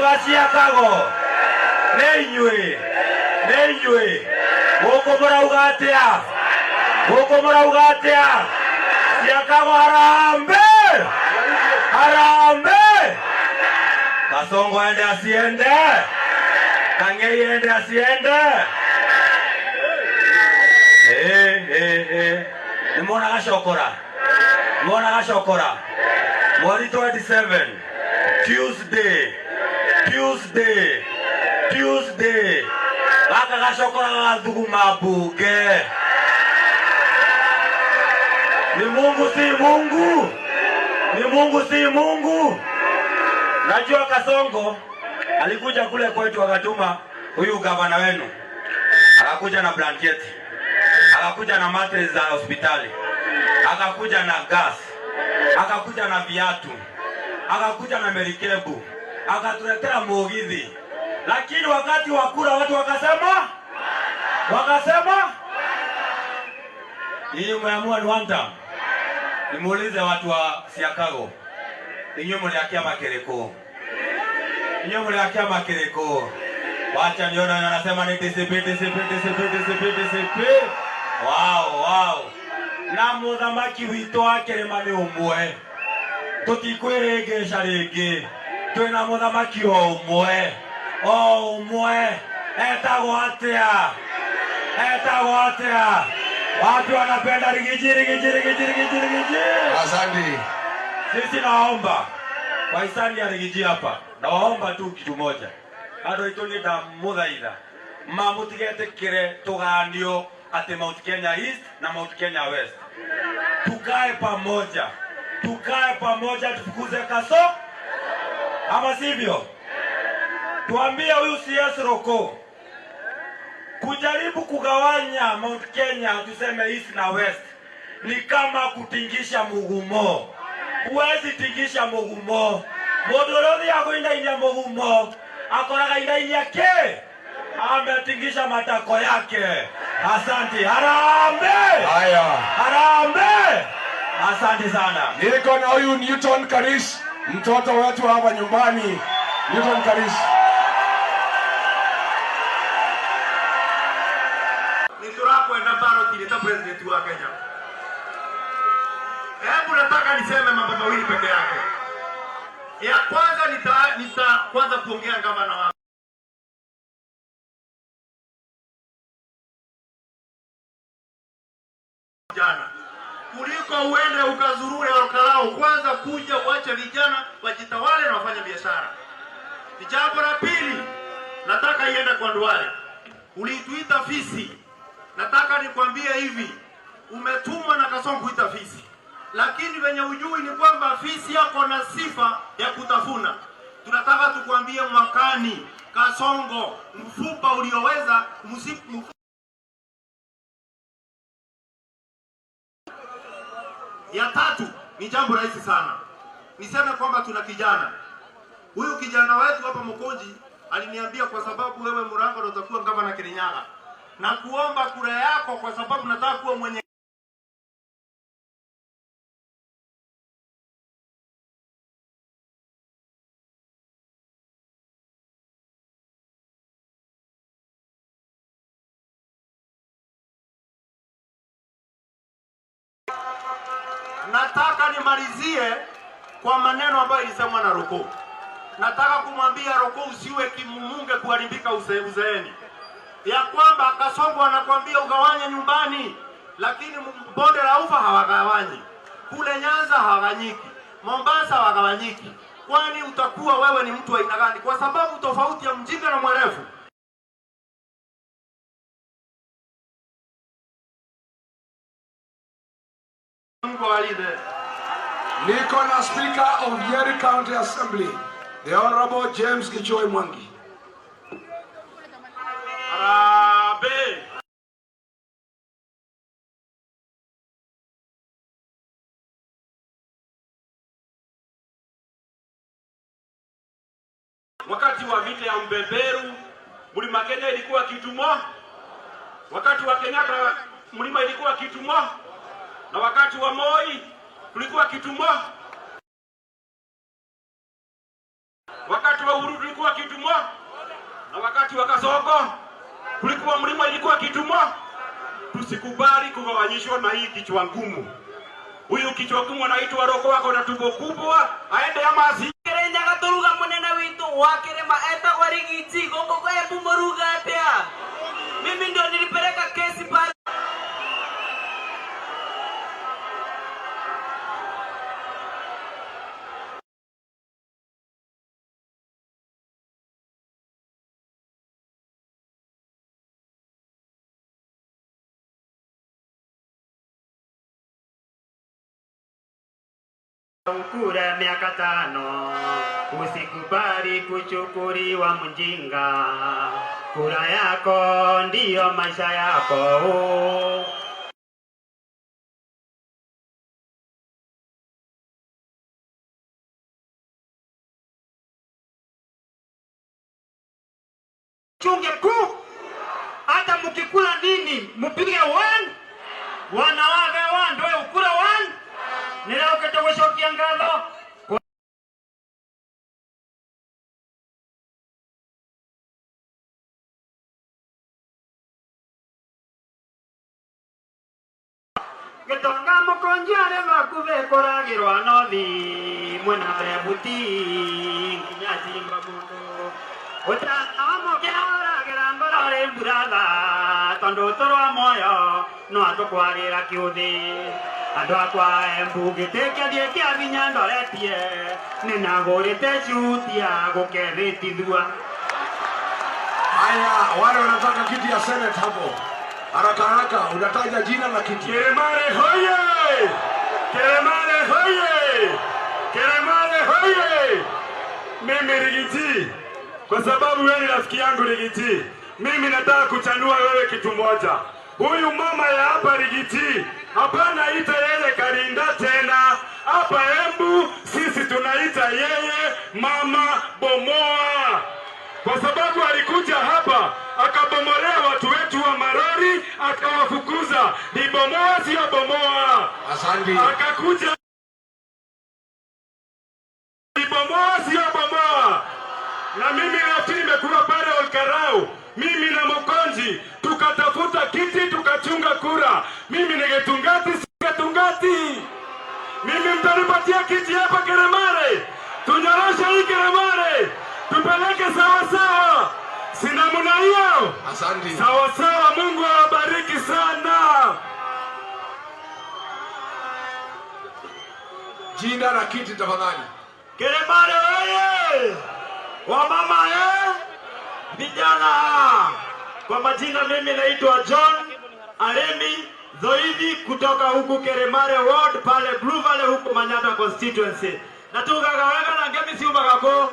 Andũ a Ciakago, nĩ inyuĩ, nĩ inyuĩ. Gũkũ mũrauga atĩa? Gũkũ mũrauga atĩa? Ciakago harambee! Harambee! Kasongo ende asiende? Kang'ei ende asiende? Eh, eh, eh. Nĩmuona gacokora? Muona gacokora? Mweri 27 Tuesday, Tuesday, Tuesday. Gaka gacokora gagathuguma mbunge. Ni Mungu si Mungu? Ni Mungu si Mungu? Najua Kasongo alikuja kule kwetu akatuma huyu gavana wenu, akakuja na blanketi, akakuja na mattress za hospitali, akakuja na gas, akakuja na viatu, akakuja na merikebu, akatuletea mugithi. Lakini wakati wa kura watu wakasema nyinyi mmeamua ni one term. Nimuulize watu wa Siakago, inyuĩ mũrĩ a kĩama kĩrĩkũ? Inyuĩ mũrĩ a kĩama kĩrĩkũ? Wacha nione wenye wanasema ni DCP, DCP, DCP, DCP, DCP. Wow, wow. Na mũthamaki witũ wa kĩrĩma nĩ ũmwe, tũtikwĩrĩngĩca rĩngĩ, twĩna mũthamaki o ũmwe, o ũmwe. Etagwo atĩa? Etagwo atĩa? Watu wanapenda Riggy G, Riggy G, Riggy G, Riggy G, Riggy G. Asante. Sisi naomba kwa hisani ya Riggy G hapa, nawaomba tu kitu moja, andũ aitũ nĩ ndamũthaitha mamũtigetĩkĩre tũganio atĩ Mount Kenya East na Mount Kenya West. Tukae pamoja, tukae pamoja, tufukuze kaso, ama sivyo? Tuambie huyu CS Roko kujaribu kugawanya Mount Kenya tuseme East na West ni kama kutingisha mugumo. Huwezi tingisha mugumo. Mundu uria uthiaga kuindainia mugumo akoraga indainia ke ametingisha matako yake. Asante. Harambee! Haya. Harambee! Asante sana. Niko na huyu Newton Karis, mtoto wetu hapa nyumbani. Newton Karis. Niturakwenda ballot ta president wa Kenya. Hebu nataka niseme mambo mawili peke yake. Ya kwanza nita kwanza kuongea gavana wa vijana. Kuliko uende ukazurure Olkalou, kwanza kuja uache vijana wajitawale na wafanye biashara. Jambo la pili, nataka iende kwa Duale. Ulituita fisi. Nataka nikwambie hivi, umetumwa na Kasongo kuita fisi. Lakini venye ujui ni kwamba fisi yako na sifa ya kutafuna. Tunataka tukwambie mwakani, Kasongo, mfupa ulioweza msipu. Ya tatu ni jambo rahisi sana. Niseme kwamba tuna kijana. Huyu kijana wetu hapa Mukunji aliniambia kwa sababu wewe Murango ndio utakuwa gavana Kirinyaga. Na kuomba kura yako kwa sababu nataka kuwa mwenye Nataka nimalizie kwa maneno ambayo ilisemwa na Roko. Nataka kumwambia Roko usiwe kimumunge kuharibika uzeeni. Ya kwamba Kasongo anakuambia ugawanye nyumbani, lakini bonde la ufa hawagawanyi. Kule Nyanza hawagawanyiki, Mombasa hawagawanyiki. Kwani utakuwa wewe ni mtu wa aina gani? Kwa sababu tofauti ya mjinga na mwerevu. Mungu awalinde. Niko na Speaker of Nyeri County Assembly, the Honorable James Gichohi Mwangi. Harambee. Wakati wa vita ya Mbeberu, Mlima Kenya ilikuwa kitu moja. Wakati wa Kenyatta mlima ilikuwa kitu moja. Na wakati wa Moi kulikuwa kitu moja. Wakati wa Uhuru tulikuwa kitu moja, na wakati wa Kasongo kulikuwa mlima ilikuwa kitu moja. Tusikubali kugawanyishwa na hii kichwa ngumu. Huyu kichwa ngumu anaitwa Roko wako na tumbo kubwa, aende ama asi Kirinyaga turuga munene witu wa kirima etagwo Riggy G guku kwa Embu muruga atia? Mimi ndio nilipeleka kesi pale. Ukura miaka 5, usikubali kuchukuliwa mjinga. Kura yako ndiyo maisha yako. Chunge kuu, hata mkikula nini mupige 1, wanawake 1 ndio ukula 1. Niraukete gucokia ngatho. Gitonga mukonji ari bakuve kuragirwa nothi mwena rebuti nginya cimba mundu utana wa mukira uragira ngoro ri mburatha tondu turwa moyo no atukwarira kiuthi andu akwa Embu gitikiathie kia vinya ndoretie ninagurite cutia gukethitithua. Haya, wale wanataka kiti ya Senate hapo haraka haraka, unataja jina na kiti. Keremare hoye! Keremare hoye! Keremare hoye! Mimi Riggy G, kwa sababu wewe ni rafiki yangu Riggy G, mimi nataka kuchanua wewe kitu moja. Huyu mama ya hapa Riggy G, hapana ita yeye Karinda tena. Hapa Embu sisi tunaita yeye mama bomoa, kwa sababu alikuja hapa akabomolea watu wetu wa marori akawafukuza. Ni bomoa, sio bomoa. Asante. Akakuja ni bomoa, sio bomoa. Na mimi nafikiri nimekuwa pale Olkarau, mimi na Mokonji tukatafuta kiti tukachunga kura. Mimi ni Getungati, si Getungati. Mimi mtanipatia kiti hapa Keremare, tunyoroshe hii Keremare, tupeleke sawa sawa. Sina namna hiyo. Asante. Sawa sawa, Mungu awabariki sana. Jina na kiti tafadhali. Keremare oye! Wamama vijana. Kwa majina mimi naitwa John Aremi Zoidi kutoka huku Keremare Ward pale Blue Valley huku Manyatta constituency. Na tugagawega na ngemi ciumaga kũ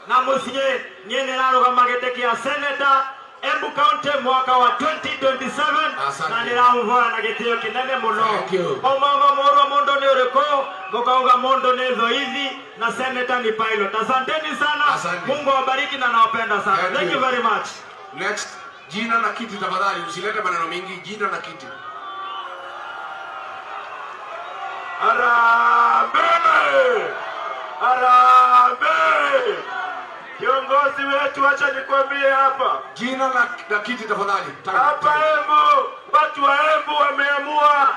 na muciĩ niĩ nĩrarũgama gĩtĩ kĩa Senator Embu County mwaka wa 2027 Asante. na nĩramũhoya na gĩtĩo kĩnene mũno. Thank you. Omama mũrwa mũndũ nĩ ũrĩkũ? Mũkauga mũndũ nĩ Thoithi na Senator ni Pilot. Asanteni sana. Asante. Mungu awabariki na nawapenda sana. Thank Thank you. you very much. Next, jina na kiti tafadhali, usilete maneno mingi, jina na kiti. Harambee! Harambee! Kiongozi wetu, acha nikwambie hapa. Jina na kiti tafadhali. Time, Hapa time. Embu, watu wa Embu wameamua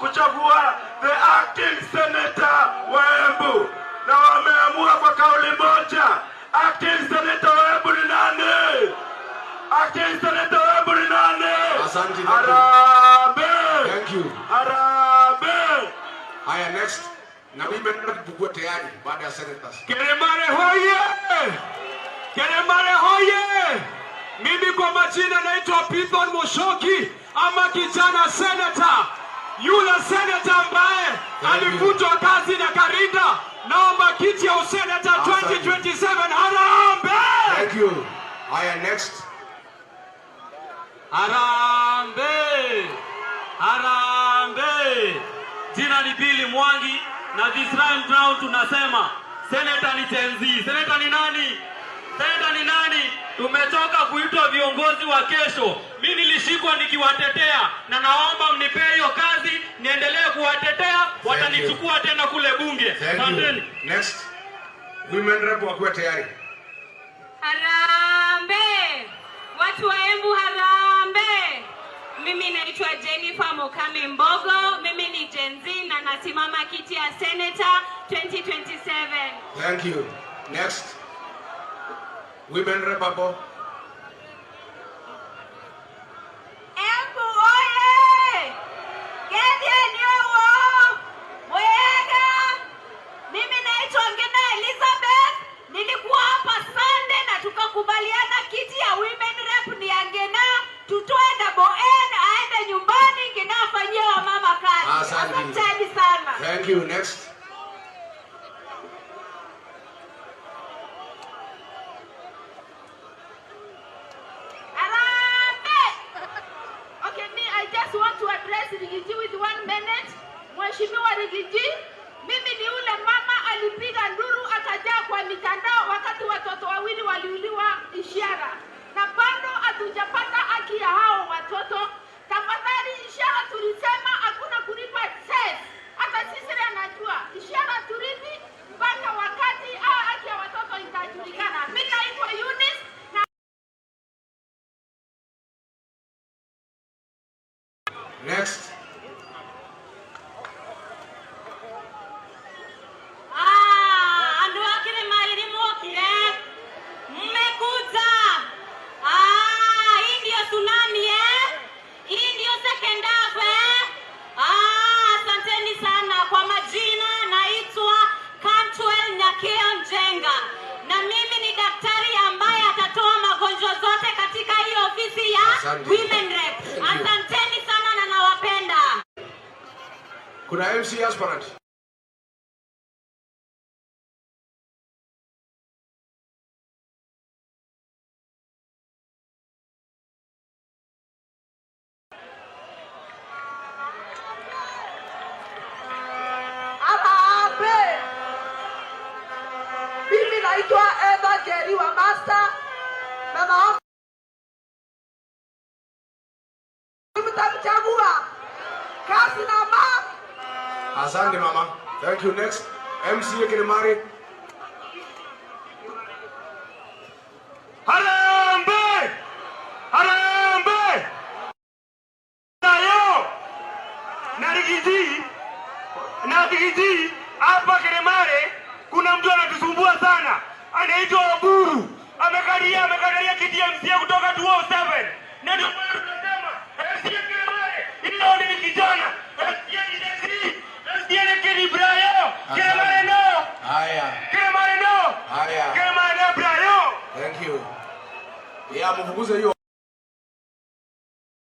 kuchagua the acting senator wa Embu, na wameamua kwa kauli moja. Acting senator wa Embu ni nani? Acting senator wa Embu ni nani? Asante, thank you. Harambee! Thank you. Harambee! Haya, next. Na mimi naenda kupugua tayari baada ya senators. Keremare hoye! Keremare hoye! Mimi kwa majina naitwa Pithon Mushoki ama kijana senator. Yule senator ambaye Thank you. alifutwa kazi na Karinda. Naomba kiti ya usenata Asante. 2027. Harambee! Thank you. Haya, next. Harambee! Harambee! Jina ni Billy Mwangi na this time round tunasema senator ni Gen Z. Senator ni nani? Senator ni nani? Tumechoka kuitwa viongozi wa kesho. Mimi nilishikwa nikiwatetea na naomba mnipee hiyo kazi niendelee kuwatetea, watanichukua tena kule bunge. Thank you. Asanteni. Next. Women rep wakuwe tayari. Harambee! Watu wa Embu harambee! Mimi naitwa Jennifer Mokami Mbogo, mimi ni Gen Z na nasimama kiti ya Senator 2027. Thank you. Next. Women rep hapo. Embu oye! Gethie niowo! Mwega! Mimi naitwa Ngina Elizabeth, nilikuwa hapa Sunday na tukakubaliana kiti ya women rep ni ya Ngina, tutoe double N aende nyumbani, Ngina afanyie wamama kazi. Asante. Asanteni sana. Thank you. Next. Harambee! Okay, me, I just want to address Riggy G with one minute. Mheshimiwa Riggy G, mimi ni ule mama alipiga nduru akajaa kwa mitandao wakati watoto wawili waliuliwa Ishiara, na bado hatujapata haki ya hao watoto. Tafadhali, Ishiara tulisema hakuna kulipa cess, hata sisi anajua Ishiara tulipi mpaka wakati haki ya watoto itajulikana. Mimi naitwa Eunice na Next. Ah, andu a Kirimari mokire mmekuja. Ah, hii ndio tsunami eh? Hii ndio second half eh? Ah, asanteni sana kwa majina, naitwa Cantwell Nyakeo Njenga na mimi ni daktari ambaye atatoa magonjwa zote katika hii ofisi ya Asante. Women Rep. Thank you. Asanteni sana na nawapenda. Kuna MC aspirant. Harambee! Mimi naitwa Eva Jerry wa Master na naomba mtamchagua kazi na ma Asante mama. Thank you. Next. MC Kirimari. Harambee! Harambee! Nayo! Na Riggy G, na Riggy G hapa Kirimari kuna mtu anatusumbua sana, anaitwa Oburu. Amekalia kiti ya MCA kutoka 207. Na ndio maana tunasema MCA Kirimari hiyo ni kijana. MCA ni Gen Z. MCA ni Kiri Brayo. Kirimari no. Haya. Kirimari no. Haya. Kirimari no Brayo. Thank you. Ya mfukuze hiyo.